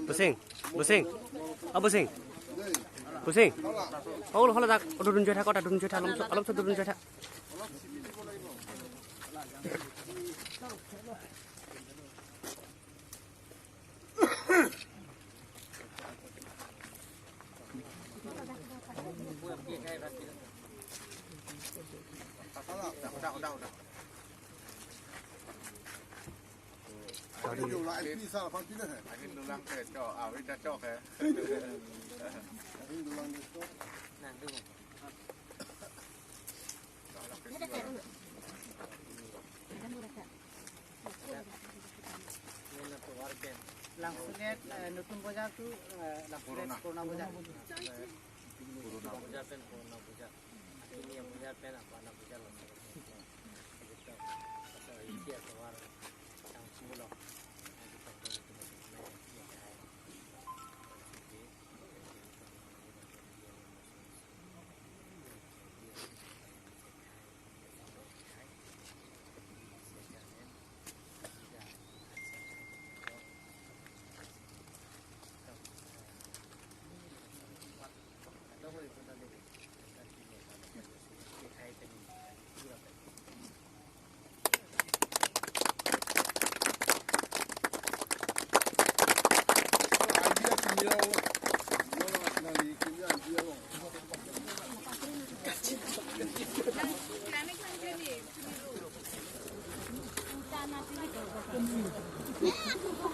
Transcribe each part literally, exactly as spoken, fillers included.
Busing, Busing, oh Busing, Busing. Oh, hala dak, durun joitha, kota durun joitha, alom, alom durun joitha. Langsodet, eh, Notun Bojar to, eh, Langsodet Purana. Purana Bojar. Purana Bojar pen Purana Bojar. Purana Bojar pen Purana Bojar.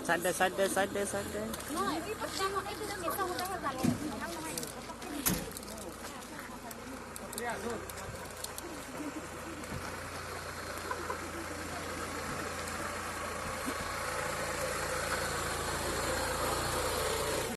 Side deh, side deh, side deh, side deh.